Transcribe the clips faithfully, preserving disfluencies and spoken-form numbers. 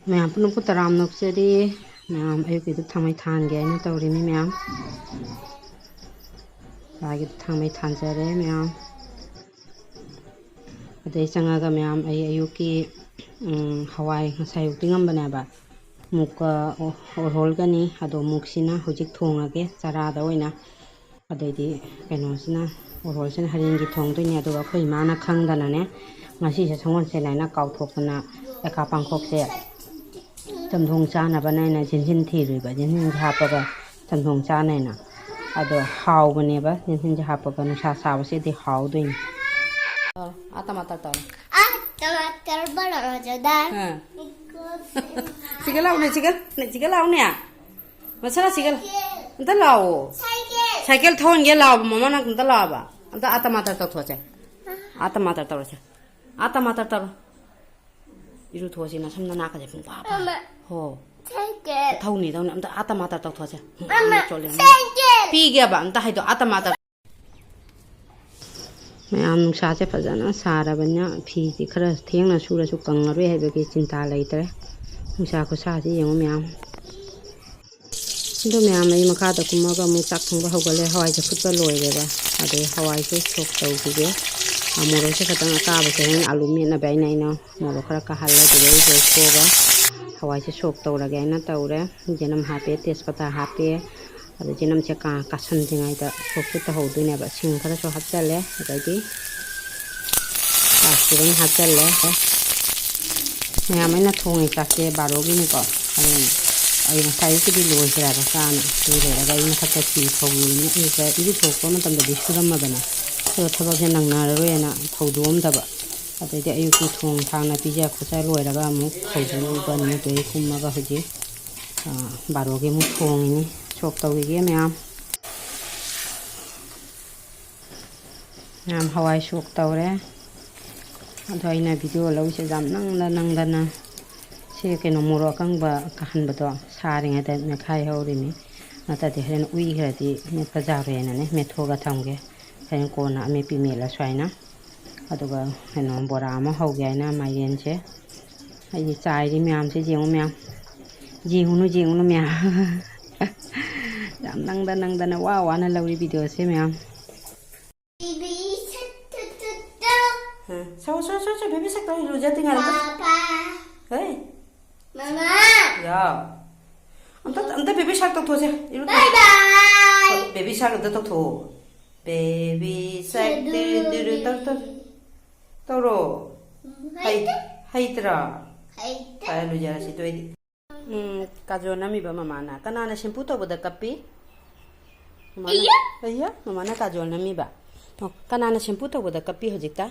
ꯃꯌꯥꯝ ꯄꯨꯝꯅꯃꯛꯄꯨ ꯇꯔꯥꯝꯅ ꯑꯣꯛꯆꯔꯤ꯫ ꯃꯌꯥꯝ ꯑꯌꯨꯛꯀꯤ ꯙꯨꯞ ꯊꯥꯎꯃꯩ ꯊꯥꯟꯒꯦ ꯍꯥꯏꯅ ꯇꯧꯔꯤꯅꯤ ꯃꯌꯥꯝ꯫ ꯆꯥꯒꯤ ꯙꯨꯞ ꯊꯥꯎꯃꯩ ꯊꯥꯟꯖꯔꯦ ꯃꯌꯥꯝ꯫ ꯑꯗꯩ ꯆꯪꯉꯒ ꯃꯌꯥꯝ ꯑꯩ ꯑꯌꯨꯛꯀꯤ, ꯎꯝ, ꯍꯋꯥꯏ ꯉꯁꯥꯏ ꯑꯌꯨꯛ ꯇꯤꯡꯉꯝꯕꯅꯦꯕ꯫ ꯃꯨꯛꯀ ꯑꯣ-, ꯑꯣꯔꯍꯣꯜꯒꯅꯤ꯫ ꯑꯗꯣ ꯃꯨꯛꯁꯤꯅ ꯍꯧꯖꯤꯛ ꯊꯣꯡꯉꯒꯦ ꯆꯔꯥꯗ ꯑꯣꯏꯅ꯫ ꯑꯗꯩꯗꯤ ꯀꯩꯅꯣꯁꯤꯅ, ꯑꯣꯔꯍꯣꯜꯁꯤꯅ ꯍꯌꯦꯡꯒꯤ ꯊꯣꯡꯗꯣꯏꯅꯤ꯫ ꯑꯗꯨꯒ ꯑꯩꯈꯣꯏ ꯏꯃꯥꯅ ꯈꯪꯗꯅꯅꯦ, ꯉꯁꯤꯁꯦ ꯁꯪꯒꯣꯜꯁꯦꯟ ꯍꯥꯏꯅ ꯀꯥꯎꯊꯣꯛꯇꯅ ꯂꯩꯈꯥ ꯄꯥꯡꯈꯣꯛꯁꯦ ꯆꯝꯊꯣꯡ ꯆꯥꯅꯕꯅ ꯑꯩꯅ ꯖꯤꯟꯖꯤꯟ ꯊꯤꯔꯨꯏꯕ, ꯖꯤꯟꯖꯤꯟꯁꯦ ꯍꯥꯞꯄꯒ ꯆꯝꯊꯣꯡ ꯆꯥꯅꯩꯅ꯫ ꯑꯗꯣ ꯍꯥꯎꯕꯅꯦꯕ, ꯖꯤꯟꯖꯤꯟꯁꯦ ꯍꯥꯞꯄꯒ ꯅꯨꯡꯁꯥ ꯁꯥꯕꯁꯤꯗꯤ ꯍꯥꯎꯗꯣꯏꯅꯤ꯫ ꯇꯧꯔꯣ, ꯑꯥ ꯇꯃꯥꯇꯔ ꯇꯧꯔꯣ꯫ ꯑꯥ ꯇꯃꯥꯇꯔ ꯕꯔꯣ ꯖꯗꯥ꯫ ꯑꯥ꯫ ꯁꯤꯒ ꯂꯥꯎꯅꯦ, ꯁꯤꯒ, ꯁꯤꯒ ꯂꯥꯎꯅꯦ꯫ ꯃꯁꯥꯂꯥ ꯁꯤꯒ ꯂꯥꯎ꯫ ꯑꯝꯇ ꯂꯥꯎꯑꯣ꯫ ꯁꯥꯏꯀꯦꯜ꯫ ꯁꯥꯏꯀꯦꯜ ꯊꯧꯍꯟꯒꯦ ꯂꯥꯎꯕ, ꯃꯃꯥ ꯅꯪ ꯑꯝꯇ ꯂꯥꯎꯑꯣꯕ꯫ ꯑꯝꯇ ꯑꯥ ꯇꯃꯥꯇꯔ ꯇꯧꯊꯣꯛꯁꯦ꯫ ꯑꯥ ꯇꯃꯥꯇꯔ ꯇꯧꯔꯁꯦ꯫ ꯑꯥ ꯇꯃꯥꯇꯔ ꯇꯧꯔꯣ꯫ ꯏꯔꯨꯊꯣꯛꯑꯁꯤ ꯅꯁꯝ ꯅꯅꯥꯀꯁꯦ ꯄꯨꯡꯄꯥ ꯄꯥ-꯫ ꯑꯃ꯫ ꯍꯣ꯫ ꯁꯥꯏꯀꯦꯜ꯫ ꯊꯧꯅꯤ ꯊꯧꯅꯤ꯫ ꯑꯝꯇ ꯑꯥ ꯇꯃꯥꯇꯔ ꯇꯧꯊꯣꯛꯑꯁꯦ꯫ ꯑꯃ꯫ ꯆꯣꯠꯂꯦ꯫ ꯁꯥꯏꯀꯦꯜ꯫ ꯄꯤꯒꯦꯕ꯫ ꯑꯝꯇ ꯍꯥꯏꯗꯣ ꯑꯥ ꯇꯃꯥꯇꯔ꯫ ꯃꯌꯥꯝ ꯅꯨꯡꯁꯥꯁꯦ ꯐꯖꯅ ꯁꯥꯔꯕꯅꯤꯅ ꯐꯤꯁꯦ ꯈꯔ ꯊꯦꯡꯅ ꯁꯨꯔꯁꯨ ꯀꯪꯉꯔꯣꯏ ꯍꯥꯏꯕꯒꯤ ꯆꯤꯟꯇꯥ ꯂꯩꯇ꯭ꯔꯦ꯫ ꯅꯨꯡꯁꯥ ꯈꯨꯠꯁꯥꯁꯦ ꯌꯦꯡꯉꯨ ꯃꯌꯥꯝ꯫ ꯑꯗꯣ ꯃꯌꯥꯝ ꯑꯩ ꯃꯈꯥꯗ ꯀꯨꯝꯃꯒ ꯑꯃꯨꯛ ꯆꯥꯛ ꯊꯣꯡꯕ ꯍꯧꯒꯠꯂꯦ꯫ ꯍꯋꯥꯏꯁꯦ ꯐꯨꯠꯄ ꯂꯣꯏꯔꯦꯕ꯫ ꯑꯗꯩ ꯍꯋꯥꯏꯁꯦ ꯁꯣꯛ ꯇꯧꯈꯤꯒꯦ꯫ ꯑ, ꯃꯣꯔꯣꯛꯁꯦ ꯈꯤꯇꯪ ꯑꯀꯥꯕꯁꯦ ꯍꯣꯔꯦꯟ ꯑꯥꯂꯨ ꯃꯦꯠꯅꯕ ꯑꯩꯅ, ꯑꯩꯅ ꯃꯣꯔꯣꯛ ꯈꯔ ꯀꯥꯍꯜꯂꯦ꯫ ꯑꯗꯨꯗꯩ ꯂꯣꯏꯊꯣꯛꯑꯒ ꯍꯋꯥꯏꯁꯦ ꯁꯣꯛ ꯇꯧꯔꯒꯦ ꯍꯥꯏꯅ ꯇꯧꯔꯦ꯫ ꯌꯦꯅꯝ ꯍꯥꯞꯄꯦ, ꯇꯦꯖꯄꯇꯥ ꯍꯥꯞꯄꯦ꯫ ꯑꯗ ꯌꯦꯅꯝꯁꯦ ꯀꯥ-, ꯀꯥꯁꯟꯗ꯭ꯔꯤꯉꯩꯗ ꯁꯣꯛꯁꯦ ꯇꯧꯍꯧꯗꯣꯏꯅꯦꯕ꯫ ꯁꯤꯡ ꯈꯔꯁꯨ ꯍꯥꯞꯆꯜꯂꯦ꯫ ꯑꯗꯩꯗꯤ ꯆꯥꯛꯁꯨ ꯑꯗꯨꯝ ꯍꯥꯞꯆꯜꯂꯦ꯫ ꯃꯌꯥꯝ ꯑꯩꯅ ꯊꯣꯡꯉꯤ ꯆꯥꯛꯁꯦ ꯕꯥꯔꯣꯒꯤꯅꯤꯀꯣ꯫ ꯑꯗꯨ ꯑꯩ ꯉꯁꯥꯏ ꯑꯌꯨꯛꯀꯤꯗꯤ ꯂꯣꯏꯈ꯭ꯔꯦꯕ ꯆꯥꯅ꯫ ꯑꯗꯨ ꯂꯣꯏꯔꯒ ꯑꯩ ꯃꯊꯛꯇ ꯐꯤ ꯐꯧꯔꯤꯅꯤ꯫ ꯑꯌꯨꯛꯇ ꯏꯔꯨꯊꯣꯛꯄ ꯃꯇꯝꯗꯗꯤ ꯁꯨꯔꯝꯃꯕꯅꯦ꯫ ꯑꯗꯣ ꯊꯕꯛꯁꯦ ꯅꯪꯅꯔꯔꯣꯏꯅ ꯐꯧꯗꯣꯛꯑꯝꯗꯕ꯫ ꯑꯗꯩꯗꯤ ꯑꯌꯨꯛꯀꯤ ꯊꯣꯡ ꯊꯥꯛ ꯅꯥꯄꯤ ꯆꯥꯛ ꯈꯣꯠꯆ ꯂꯣꯏꯔꯒ ꯑꯃꯨꯛ ꯐꯧꯗꯣꯛꯎꯕꯅꯤ꯫ ꯑꯗꯩ ꯀꯨꯝꯃꯒ ꯍꯧꯖꯤꯛ, ꯑ, ꯕꯥꯔꯣꯒꯤ ꯑꯃꯨꯛ ꯊꯣꯡꯉꯤꯅꯤ꯫ ꯁꯣꯛ ꯇꯧꯈꯤꯒꯦ ꯃꯌꯥꯝ꯫ ꯃꯌꯥꯝ ꯍꯋꯥꯏ ꯁꯣꯛ ꯇꯧꯔꯦ꯫ ꯑꯗꯣ ꯑꯩꯅ ꯚꯤꯗꯤꯑꯣ ꯂꯧꯔꯤꯁꯦ ꯌꯥꯝ ꯅꯪꯗ ꯅꯪꯗꯅ ꯁꯤ ꯀꯩꯅꯣ ꯃꯣꯔꯣꯛ ꯑꯀꯪꯕ ꯀꯥꯍꯟꯕꯗꯣ ꯁꯥꯔꯤꯉꯩꯗ ꯃꯦꯠꯈꯥꯏ ꯍꯧꯔꯤꯅꯤ꯫ ꯅꯠꯇ꯭ꯔꯗꯤ ꯍꯣꯔꯦꯟ ꯎꯏꯈ꯭ꯔꯗꯤ ꯃꯦꯠꯄ ꯌꯥꯔꯣꯏꯅꯅꯦ ꯃꯦꯠꯊꯣꯛꯑꯒ ꯊꯝꯒꯦ꯫ ꯍꯣꯔꯦꯟ ꯀꯣꯟꯅ ꯑꯃꯦꯠꯄꯤ ꯃꯦꯠꯂꯁꯨ ꯍꯥꯏꯅ꯫ ꯑꯗꯨꯒ ꯀꯩꯅꯣ ꯕꯣꯔꯥ ꯑꯃ ꯍꯧꯒꯦ ꯍꯥꯏꯅ ꯃꯥꯏꯔꯦꯟꯁꯦ ꯑꯩꯒꯤ ꯆꯥꯏꯔꯤ ꯃꯌꯥꯝꯁꯦ ꯌꯦꯡꯉꯨ ꯃꯌꯥꯝ꯫ ꯌꯦꯡꯉꯨꯅꯨ, ꯌꯦꯡꯉꯨꯅꯨ ꯃꯌꯥꯝ꯫ ꯌꯥꯝ ꯅꯪꯗ ꯅꯪꯗꯅ ꯋꯥ ꯋꯥꯅ ꯂꯧꯔꯤ ꯚꯤꯗꯤꯑꯣꯁꯦ ꯃꯌꯥꯝ꯫ ꯕꯦꯕꯤ ꯁꯛ ꯇꯨ ꯇꯨ ꯇꯨ꯫ ꯁꯛꯑꯣ, ꯁꯛꯑꯣ, ꯁꯛꯑꯣ, ꯁꯛꯑꯣ, ꯕꯦꯕꯤ ꯁꯛ ꯇꯧ, ꯏꯔꯨꯖꯗ꯭ꯔꯤꯉꯩꯗ꯫ ꯄꯥꯄꯥ꯫ ꯍꯩ꯫ ꯃꯃꯥ꯫ ꯌꯥꯎ꯫ ꯑꯝꯇ, ꯑꯝꯇ ꯕꯦꯕꯤ ꯁꯛ ꯇꯧꯊꯣꯛꯁꯦ꯫ ꯏꯔꯨ-, ꯕꯥꯏ ꯕꯥꯏ꯫ ꯍꯣꯏ, ꯕꯦꯕꯤ ꯁꯛ ꯑꯝꯇ ꯇꯧꯊꯣꯛꯑꯣ꯫ ꯕꯦꯕꯤ ꯁꯛ ꯇꯨ ꯇꯨ ꯇꯨ ꯇꯧ, ꯇꯧ꯫ ꯇꯧꯔꯣ꯫ ꯎꯝ, ꯍꯩ-, ꯍꯩꯇꯦ꯫ ꯍꯩꯇ꯭ꯔꯥ? ꯍꯩꯇꯦ꯫ ꯐꯔꯦ, ꯂꯨꯖꯔꯁꯤ ꯑꯗꯨ ꯑꯣꯏꯗꯤ꯫ ꯎꯝ, ꯀꯥꯖꯣꯜ ꯅꯝꯃꯤꯕ ꯃꯃꯥꯅ꯫ ꯀꯅꯥꯅ ꯁꯦꯝꯄꯨ ꯇꯧꯕꯗ ꯀꯞꯄꯤ? ꯃꯃꯥꯅ꯫ ꯑꯩꯌꯥ꯫ ꯑꯩꯌꯥ, ꯃꯃꯥꯅ ꯀꯥꯖꯣꯜ ꯅꯝꯃꯤꯕ꯫ ꯑꯣ, ꯀꯅꯥꯅ ꯁꯦꯝꯄꯨ ꯇꯧꯕꯗ ꯀꯞꯄꯤ ꯍꯧꯖꯤꯛꯇ?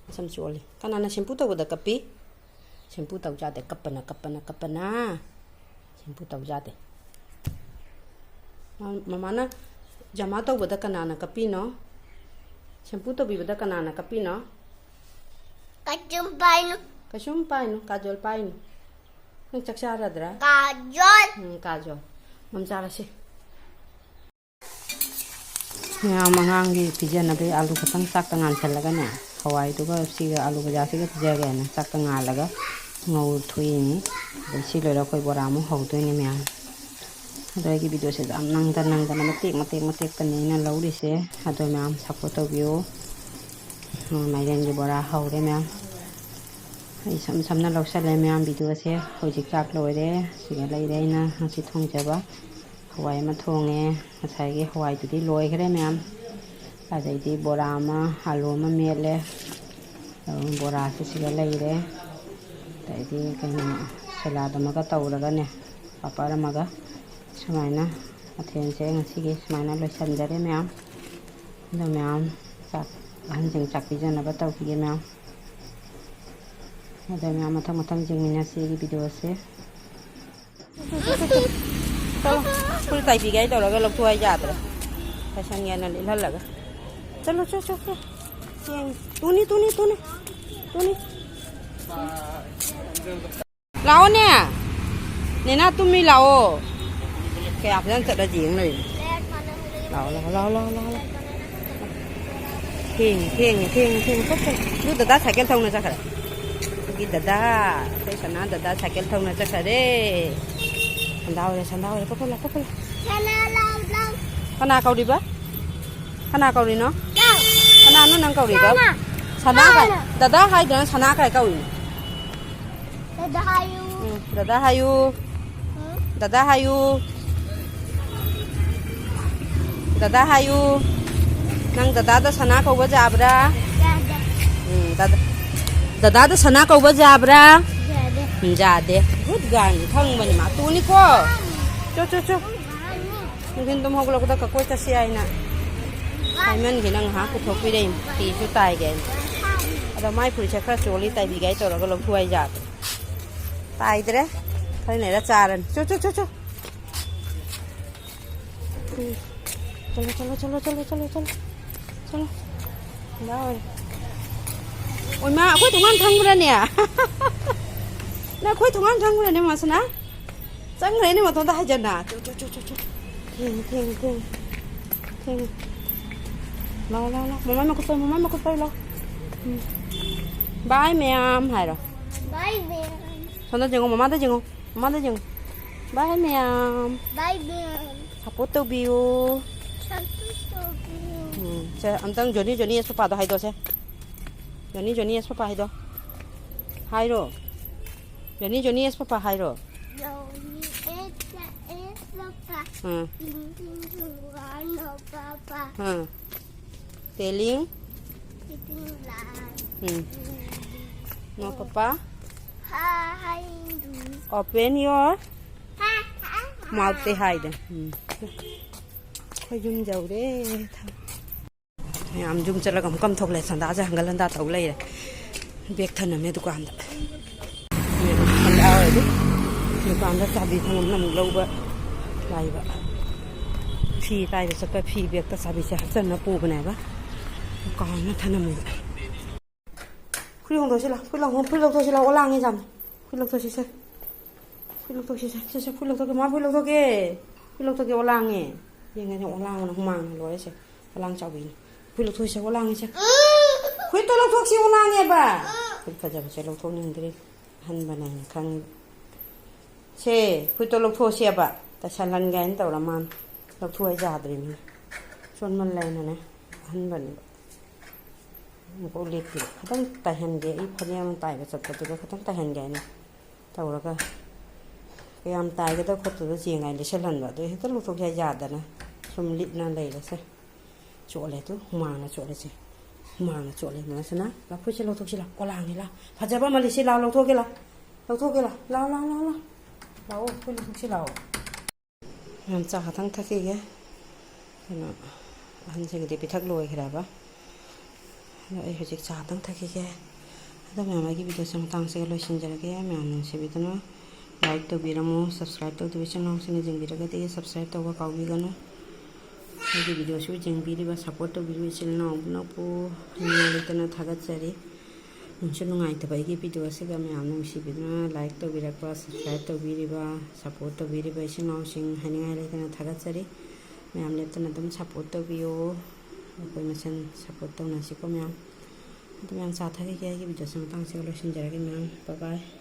ꯃꯁꯝꯁꯨ ꯑꯣꯜꯂꯤ꯫ ꯀꯅꯥꯅ ꯁꯦꯝꯄꯨ ꯇꯧꯕꯗ ꯀꯞꯄꯤ? ꯁꯦꯝꯄꯨ ꯇꯧ ꯌꯥꯗꯦ꯫ ꯀꯞꯄꯅ, ꯀꯞꯄꯅ, ꯀꯞꯄꯅ꯫ ꯁꯦꯝꯄꯨ ꯇꯧ ꯌꯥꯗꯦ꯫ ꯃ-, ꯃꯃꯥꯅ ꯖꯃꯥ ꯇꯧꯕꯗ ꯀꯅꯥꯅ ꯀꯞꯄꯤꯅꯣ? ꯁꯦꯝꯄꯨ ꯇꯧꯕꯤꯕꯗ ꯀꯅꯥꯅ ꯀꯞꯄꯤꯅꯣ? ꯀꯩꯁꯨꯝ ꯄꯥꯏꯅꯨ꯫ ꯀꯩꯁꯨꯝ ꯄꯥꯏꯅꯨ, ꯀꯥꯖꯣꯜ ꯄꯥꯏꯅꯨ꯫ ꯅꯪ ꯆꯥꯛ ꯆꯥꯔꯗ꯭ꯔꯥ? ꯀꯥꯖꯣꯜ꯫ ꯎꯝ, ꯀꯥꯖꯣꯜ꯫ ꯃꯝ ꯆꯥꯔꯁꯤ꯫ ꯃꯌꯥꯝ ꯑꯉꯥꯡꯒꯤ ꯄꯤꯖꯅꯕꯒꯤ ꯑꯥꯂꯨ ꯈꯛꯇꯪ ꯆꯥꯛꯇ ꯉꯥꯟꯁꯜꯂꯒꯅꯦ, ꯍꯋꯥꯏꯗꯨꯒ ꯁꯤꯒ ꯑꯥꯂꯨ ꯕꯖꯥꯁꯤꯒ ꯄꯤꯖꯒꯦꯅ ꯆꯥꯛꯇ ꯉꯥꯜꯂꯒ ꯉꯧꯊꯣꯛꯏꯅꯤ꯫ ꯑꯗꯩ ꯁꯤ ꯂꯣꯏꯔ ꯑꯩꯈꯣꯏ ꯕꯣꯔꯥ ꯑꯃꯨꯛ ꯍꯧꯗꯣꯏꯅꯤ ꯃꯌꯥꯝ꯫ ꯑꯗꯣ ꯑꯩꯒꯤ ꯚꯤꯗꯤꯑꯣꯁꯤꯗ ꯌꯥꯝ ꯅꯪꯗ ꯅꯪꯗꯅ ꯃꯇꯦꯛ ꯃꯇꯦꯛ ꯃꯇꯦꯛꯇꯅꯤ ꯑꯩꯅ ꯂꯧꯔꯤꯁꯦ꯫ ꯑꯗꯣ ꯃꯌꯥꯝ ꯁꯞꯄꯣꯔꯠ ꯇꯧꯕꯤꯌꯨ꯫ ꯃꯥꯏꯔꯦꯟꯒꯤ ꯕꯣꯔꯥ ꯍꯧꯔꯦ ꯃꯌꯥꯝ꯫ ꯑꯩ ꯁꯝ ꯁꯝꯅ ꯂꯧꯁꯜꯂꯦ ꯃꯌꯥꯝ ꯚꯤꯗꯤꯑꯣꯁꯦ꯫ ꯍꯧꯖꯤꯛ ꯆꯥꯛ ꯂꯣꯏꯔꯦ꯫ ꯁꯤꯒ ꯂꯩꯔꯦ ꯑꯩꯅ ꯉꯁꯤ ꯊꯣꯡꯖꯕ꯫ ꯍꯋꯥꯏ ꯑꯃ ꯊꯣꯡꯉꯦ꯫ ꯉꯁꯥꯏꯒꯤ ꯍꯋꯥꯏꯗꯨꯗꯤ ꯂꯣꯏꯈ꯭ꯔꯦ ꯃꯌꯥꯝ꯫ ꯑꯗꯩꯗꯤ ꯕꯣꯔꯥ ꯑꯃ, ꯑꯥꯂꯨ ꯑꯃ ꯃꯦꯠꯂꯦ꯫ ꯑꯗꯨꯒ ꯕꯣꯔꯥꯁꯨ ꯁꯤꯒ ꯂꯩꯔꯦ꯫ ꯑꯗꯩꯗꯤ ꯀꯩꯅꯣ, ꯁꯂꯥꯗ ꯑꯃꯒ ꯇꯧꯔꯒꯅꯦ, ꯄꯥꯄꯔ ꯑꯃꯒ, ꯁꯨꯃꯥꯏꯅ ꯃꯊꯦꯜꯁꯦ ꯉꯁꯤꯒꯤ ꯁꯨꯃꯥꯏꯅ ꯂꯣꯏꯁꯤꯟꯖꯔꯦ ꯃꯌꯥꯝ꯫ ꯑꯗꯣ ꯃꯌꯥꯝ ꯆꯥꯛ, ꯑꯍꯟꯁꯤꯡ ꯆꯥꯛ ꯄꯤꯖꯅꯕ ꯇꯧꯈꯤꯒꯦ ꯃꯌꯥꯝ꯫ ꯑꯗꯣ ꯃꯌꯥꯝ ꯃꯊꯪ ꯃꯊꯪ ꯌꯦꯡꯃꯤꯟꯅꯁꯤ ꯑꯩꯒꯤ ꯚꯤꯗꯤꯑꯣꯁꯦ꯫ ꯆꯠꯂꯣ, ꯐꯨꯔꯤꯠ ꯇꯥꯏꯕꯤꯒꯦ ꯍꯥꯏ ꯇꯧꯔꯒ ꯂꯧꯊꯣꯛ ꯍꯥꯏ ꯌꯥꯗ꯭ꯔꯦ꯫ ꯐꯦꯁꯟꯒꯤ ꯍꯥꯏꯅ ꯂꯤꯠꯍꯜꯂꯒ꯫ ꯆꯠꯂꯣ, ꯆꯣ, ꯆꯣ, ꯆꯣ꯫ ꯌꯦꯡ-, ꯇꯨꯅꯤ, ꯇꯨꯅꯤ, ꯇꯨꯅꯤ꯫ ꯇꯨꯅꯤ꯫ ꯂꯥꯛꯑꯣꯅꯦ꯫ ꯅꯦꯅꯥ ꯇꯨꯝꯃꯤ ꯂꯥꯛꯑꯣ꯫ ꯀꯌꯥ ꯐꯖꯅ ꯆꯠꯂ ꯌꯦꯡ ꯂꯩꯔꯦ꯫ ꯂꯥꯛꯑꯣ, ꯂꯥꯛꯑꯣ, ꯂꯥꯛꯑꯣ, ꯂꯥꯛꯑꯣ, ꯂꯥꯛꯑꯣ, ꯂꯥꯛꯑꯣ꯫ ꯊꯦꯡꯉꯦ, ꯊꯦꯡꯉꯦ, ꯊꯦꯡꯉꯦ, ꯊꯦꯡꯉꯦ꯫ ꯆꯠꯈ꯭ꯔꯦ꯫ ꯑꯗꯨ ꯗꯗꯥ ꯁꯥꯏꯀꯜ ꯊꯧꯅ ꯆꯠꯈ꯭ꯔꯦ꯫ ꯗꯗꯥ, ꯑꯩꯈꯣꯏ ꯁꯅꯥ ꯗꯗꯥ ꯁꯥꯏꯀꯜ ꯊꯧꯅ ꯆꯠꯈꯔꯦ꯫ ꯁꯟꯗꯥ ꯑꯣꯏꯔꯦ, ꯁꯟꯗꯥ ꯑꯣꯏꯔꯦ꯫ ꯄꯣꯄꯣ ꯂꯥꯎ, ꯄꯣꯄꯣ ꯂꯥꯎ꯫ ꯁꯅꯥ ꯂꯥꯎ, ꯂꯥꯎ꯫ ꯀꯅꯥ ꯀꯧꯔꯤꯕ? ꯀꯅꯥ ꯀꯧꯔꯤꯅꯣ? ꯂꯥꯎ꯫ ꯀꯅꯥꯅꯣ ꯅꯪ ꯀꯧꯔꯤꯕ? ꯁꯅꯥ꯫ ꯁꯅꯥ ꯀꯥꯏ? ꯀꯅꯥꯅꯣ? ꯗꯗꯥ ꯍꯥꯏꯗ꯭ꯔꯅ ꯁꯅꯥ ꯀꯥꯏ ꯀꯧꯔꯤꯅꯣ? ꯗꯗꯥ ꯍꯥꯏꯌꯨ꯫ ꯎꯝ, ꯗꯗꯥ ꯍꯥꯏꯌꯨ꯫ ꯎꯝ? ꯗꯗꯥ ꯍꯥꯏꯌꯨ꯫ ꯗꯗꯥ ꯍꯥꯏꯌꯨ꯫ ꯅꯪ ꯗꯗꯥꯗ ꯁꯅꯥ ꯀꯧꯕ ꯌꯥꯕ꯭ꯔꯥ? ꯌꯥꯗꯦ꯫ ꯎꯝ, ꯗꯗꯥ-, ꯗꯗꯥꯗ ꯁꯅꯥ ꯀꯧꯕ ꯌꯥꯕ꯭ꯔꯥ? ꯌꯥꯗꯦ꯫ ꯎꯝ, ꯌꯥꯗꯦ꯫ Good girl ꯅꯤ, ꯈꯪꯕꯅꯤ ꯃꯥ꯫ ꯇꯨꯅꯤꯀꯣ꯫ ꯆꯣ, ꯆꯣ, ꯆꯣ꯫ ꯅꯨꯡꯊꯤꯟ ꯇꯨꯝ ꯍꯧꯒꯠꯂꯛꯄꯗ ꯀꯛꯀꯣꯏ ꯆꯠꯁꯤ ꯍꯥꯏꯅ ꯍꯥꯏꯃꯟꯈꯤꯅ ꯉꯥꯏꯍꯥꯛ ꯄꯨꯊꯣꯛꯄꯤꯔꯛꯏ꯫ ꯐꯤꯁꯨ ꯇꯥꯏꯒꯦ ꯍꯥꯏꯅ꯫ ꯑꯗꯣ ꯃꯥꯏ ꯐꯨꯔꯤꯠꯁꯦ ꯈꯔ ꯆꯣꯜꯂꯤ, ꯇꯥꯏꯕꯤꯒꯦ ꯍꯥꯏ ꯇꯧꯔꯒ ꯂꯧꯊꯣꯛ ꯍꯥꯏ ꯌꯥꯗꯦ꯫ ꯇꯥꯏꯗ꯭ꯔꯦ꯫ ꯈꯔ ꯂꯩꯔ ꯆꯥꯔꯅꯤ꯫ ꯆꯣ, ꯆꯣ, ꯆꯣ, ꯆꯣ꯫ ꯎꯝ꯫ ꯆꯠꯂꯣ, ꯆꯠꯂꯣ, ꯆꯠꯂꯣ꯫ ꯆꯠꯂꯣ꯫ ꯌꯥꯎꯔꯦ꯫ ꯑꯣꯏꯃꯥ, ꯑꯩꯈꯣꯏ ꯊꯣꯡꯒꯥꯟ ꯈꯪꯕ꯭ꯔꯅꯦ? ꯅꯪ ꯑꯩꯈꯣꯏ ꯊꯣꯡꯒꯥꯟ ꯈꯪꯕ꯭ꯔꯅꯦ, ꯃꯥꯁꯅꯥ? ꯆꯪꯈ꯭ꯔꯦꯅꯦ ꯃꯇꯣꯟꯗ ꯍꯥꯏꯖꯟꯅ꯫ ꯆꯣ, ꯆꯣ, ꯆꯣ, ꯆꯣ, ꯆꯣ꯫ ꯊꯦꯡꯉꯦ, ꯊꯦꯡꯉꯦ, ꯊꯦꯡꯉꯦ꯫ ꯊꯦꯡꯉꯦ꯫ ꯂꯥꯎ, ꯂꯥꯎ, ꯂꯥꯎ꯫ ꯃꯃꯥꯏ ꯃꯈꯨꯠ ꯄꯥꯏ, ꯃꯃꯥꯏ ꯃꯈꯨꯠ ꯄꯥꯏ, ꯂꯥꯎ꯫ ꯎꯝ꯫ Bye, ꯃꯌꯥꯝ ꯍꯥꯏꯔꯣ꯫ Bye, ꯃꯌꯥꯝ꯫ ꯁꯣꯝꯗ ꯌꯦꯡꯉꯣ, ꯃꯃꯥꯗ ꯌꯦꯡꯉꯣ꯫ ꯃꯃꯥꯗ ꯌꯦꯡꯉꯣ꯫ Bye, ꯃꯌꯥꯝ꯫ Bye, ꯃꯌꯥꯝ꯫ Support ꯇꯧꯕꯤꯌꯨ꯫ Support ꯇꯧꯕꯤꯌꯨ꯫ ꯎꯝ, ꯁꯦ, ꯑꯝꯇꯪ ꯖꯣꯅꯤ, ꯖꯣꯅꯤ ꯑꯦꯁ ꯄꯄꯥꯗꯣ ꯍꯥꯏꯗꯣꯛꯁꯦ꯫ ꯖꯣꯅꯤ, ꯖꯣꯅꯤ ꯑꯦꯁ ꯄꯄꯥ ꯍꯥꯏꯗꯣ꯫ ꯍꯥꯏꯔꯣ꯫ ꯖꯣꯅꯤ, ꯖꯣꯅꯤ ꯑꯦꯁ ꯄꯄꯥ ꯍꯥꯏꯔꯣ꯫ Johnny yes, yes papa. Um. ꯇꯤꯡ ꯇꯤꯡ sugar no papa. Um. Telling. Telling lie. Um. No, papa. Hi. Open your mouth ꯇꯤ ꯍꯥꯏꯗꯦ꯫ ꯎꯝ꯫ ꯑꯩꯈꯣꯏ ꯌꯨꯝ ꯌꯧꯔꯦ꯫ ꯃꯌꯥꯝ ꯌꯨꯝ ꯆꯠꯂꯒ ꯑꯃꯨꯛ ꯀꯝ ꯊꯣꯛꯂꯦ꯫ ꯁꯟꯗꯥꯁꯦ ꯍꯪꯒꯠ ꯍꯟꯗꯥ ꯇꯧ ꯂꯩꯔꯦ꯫ ꯕꯦꯛ ꯊꯅꯝꯃꯦ ꯗꯨꯀꯥꯟꯗ꯫ ꯗꯨꯀꯥꯟꯗ ꯆꯥꯕꯤ ꯊꯝꯃꯝꯅ ꯑꯃꯨꯛ ꯂꯧꯕ ꯂꯥꯛꯏꯕ꯫ ꯐꯤ ꯇꯥꯏꯕ ꯆꯠꯄ ꯐꯤ ꯕꯦꯛꯇ ꯆꯥꯕꯤꯁꯦ ꯍꯥꯞꯆꯟꯅ ꯄꯨꯕꯅꯦꯕ꯫ ꯗꯨꯀꯥꯟꯗ ꯊꯅꯝꯃꯤꯕ꯫ ꯐꯨꯔꯤꯠ ꯍꯣꯡꯗꯣꯛꯁꯤ ꯂꯥꯎ꯫ ꯐꯨꯔꯤꯠ ꯂꯧ-, ꯐꯨꯔꯤꯠ ꯂꯧꯊꯣꯛꯁꯤ ꯂꯥꯎ꯫ ꯑꯣ ꯂꯥꯡꯉꯦ ꯌꯥꯝꯅ꯫ ꯐꯨꯔꯤꯠ ꯂꯧꯊꯣꯛꯁꯤ ꯁꯦ꯫ ꯐꯨꯔꯤꯠ ꯂꯧꯊꯣꯛꯁꯤ ꯁꯦ꯫ ꯁꯦ, ꯁꯦ, ꯐꯨꯔꯤꯠ ꯂꯧꯊꯣꯛꯀꯦ꯫ ꯃꯥ ꯐꯨꯔꯤꯠ ꯂꯧꯊꯣꯛꯀꯦ꯫ ꯐꯨꯔꯤꯠ ꯂꯧꯊꯣꯛꯀꯦ꯫ ꯑꯣ ꯂꯥꯡꯉꯦ꯫ ꯌꯦꯡꯉꯦ, ꯑꯣ ꯂꯥꯡꯕꯅ ꯍꯨꯃꯥꯡꯅ ꯂꯣꯏꯔꯦ ꯁꯦ꯫ ꯑꯣ ꯂꯥꯡ ꯆꯥꯎꯕꯤꯅꯤ꯫ ꯐꯨꯔꯤꯠ ꯂꯧꯊꯣꯛꯁꯦ, ꯑꯣ ꯂꯥꯡꯉꯦ ꯁꯦ꯫ ꯐꯨꯔꯤꯠꯇꯣ ꯂꯧꯊꯣꯛꯁꯤ, ꯑꯣ ꯂꯥꯡꯉꯦꯕ꯫ ꯐꯨꯔꯤꯠ ꯐꯖꯕꯁꯦ ꯂꯧꯊꯣꯛꯅꯤꯡꯗ꯭ꯔꯤ, ꯑꯍꯟꯕꯅꯦ ꯍꯥꯏꯅ ꯈꯪꯉꯤ꯫ ꯁꯦ, ꯐꯨꯔꯤꯠꯇꯣ ꯂꯧꯊꯣꯛꯑꯁꯦꯕ, ꯇꯥꯏꯁꯜꯍꯟꯒꯦ ꯍꯥꯏꯅ ꯇꯧꯔ ꯃꯥꯅ ꯂꯧꯊꯣꯛꯑ ꯌꯥꯗ꯭ꯔꯤꯅꯤ, ꯆꯣꯟꯃꯜꯂꯦꯅꯅꯦ꯫ ꯑꯍꯟꯕꯅꯦꯕ꯫ ꯑꯃꯨꯛꯐꯥꯎ ꯂꯦꯞꯇꯦ꯫ ꯈꯤꯇꯪ ꯇꯥꯏꯍꯟꯒꯦ, ꯑꯩ ꯐꯅꯦꯛ ꯑꯃ ꯇꯥꯏꯕ ꯆꯠꯄꯗꯨꯗ ꯈꯤꯇꯪ ꯇꯥꯏꯍꯟꯒꯦ ꯍꯥꯏꯅ ꯇꯧꯔꯒ, ꯀꯌꯥꯝ ꯇꯥꯏꯒꯗꯕ ꯈꯣꯠꯇꯗ ꯌꯦꯡꯉꯥꯏ ꯂꯤꯠꯁꯜꯍꯟꯕ, ꯑꯗꯨ ꯍꯦꯛꯇ ꯂꯧꯊꯣꯛꯀꯦ ꯍꯥꯏ ꯌꯥꯗꯅ ꯁꯨꯝ ꯂꯤꯠꯅ ꯂꯩꯔꯦꯁꯦ꯫ ꯆꯣꯠꯂꯦ ꯑꯗꯨ, ꯍꯨꯃꯥꯡꯅ ꯆꯣꯠꯂꯦꯁꯦ, ꯍꯨꯃꯥꯡꯅ ꯆꯣꯠꯂꯦ꯫ ꯃꯁꯤꯅ ꯂꯐꯣꯏꯁꯦ ꯂꯧꯊꯣꯛꯁꯤꯜꯂ, ꯀꯣꯂꯥꯡꯅꯤ ꯂꯥ, ꯐꯖꯕ ꯑꯃ ꯂꯤꯠꯁꯤ ꯂꯥ, ꯂꯧꯊꯣꯛꯀꯦ ꯂꯥ, ꯂꯧꯊꯣꯛꯀꯦ ꯂꯥ, ꯂꯥ, ꯂꯥ, ꯂꯥ, ꯂꯥ, ꯂꯥꯛꯑꯣ, ꯑꯩꯈꯣꯏ ꯂꯧꯊꯣꯛꯁꯤ ꯂꯥꯛꯑꯣ꯫ ꯃꯌꯥꯝ ꯆꯥ ꯈꯛꯇꯪ ꯊꯛꯈꯤꯒꯦ꯫ ꯀꯩꯅꯣ, ꯑꯍꯟꯁꯤꯡꯒꯤꯗꯤ ꯄꯤꯊꯛ ꯂꯣꯏꯈ꯭ꯔꯦꯕ꯫ ꯑꯗꯣ ꯑꯩ ꯍꯧꯖꯤꯛ ꯆꯥ ꯈꯛꯇꯪ ꯊꯛꯈꯤꯒꯦ꯫ ꯑꯗꯣ ꯃꯌꯥꯝ, ꯑꯩꯒꯤ ꯚꯤꯗꯤꯑꯣꯁꯦ ꯃꯇꯥꯡꯁꯤꯒ ꯂꯣꯏꯁꯤꯟꯖꯔꯒꯦ꯫ ꯃꯌꯥꯝ ꯅꯨꯡꯁꯤꯕꯤꯗꯨꯅ like ꯇꯧꯕꯤꯔꯝꯃꯨ, subscribe ꯇꯧꯗꯕ ꯏꯆꯤꯜ ꯏꯅꯥꯎꯁꯤꯡꯅ ꯌꯦꯡꯕꯤꯔꯒꯗꯤ subscribe ꯇꯧꯕ ꯀꯥꯎꯕꯤꯒꯅꯨ꯫ ꯑꯩꯒꯤ ꯚꯤꯗꯤꯑꯣꯁꯨ ꯌꯦꯡꯕꯤꯔꯤꯕ, support ꯇꯧꯕꯤꯔꯤꯕ ꯏꯆꯤꯜ ꯏꯅꯥꯎ ꯄꯨꯝꯅꯃꯛꯄꯨ ꯍꯥꯏꯅꯤꯡꯉꯥꯏ ꯂꯩꯇꯅ ꯊꯥꯒꯠꯆꯔꯤ꯫ ꯅꯨꯡꯁꯨ ꯅꯨꯡꯉꯥꯏꯇꯕ ꯑꯩꯒꯤ ꯚꯤꯗꯤꯑꯣ ꯑꯁꯤꯒ ꯃꯌꯥꯝ ꯅꯨꯡꯁꯤꯕꯤꯗꯨꯅ like ꯇꯧꯕꯤꯔꯛꯄ, subscribe ꯇꯧꯕꯤꯔꯤꯕ, support ꯇꯧꯕꯤꯔꯤꯕ ꯏꯆꯤꯜ ꯏꯅꯥꯎꯁꯤꯡ ꯍꯥꯏꯅꯤꯡꯉꯥꯏ ꯂꯩꯇꯅ ꯊꯥꯒꯠꯆꯔꯤ꯫ ꯃꯌꯥꯝ ꯂꯦꯞꯇꯅ ꯑꯗꯨꯝ support ꯇꯧꯕꯤꯌꯣ꯫ ꯑꯩꯈꯣꯏ ꯃꯁꯦꯟ support ꯇꯧꯅꯁꯤꯀꯣ ꯃꯌꯥꯝ꯫ ꯑꯗꯨ ꯃꯌꯥꯝ ꯆꯥꯊꯈꯤꯒꯦ꯫ ꯑꯩꯒꯤ ꯚꯤꯗꯤꯑꯣꯁꯤ ꯃꯇꯥꯡꯁꯤꯒ ꯂꯣꯏꯁꯤꯟꯖꯔꯒꯦ ꯃꯌꯥꯝ꯫ Bye bye꯫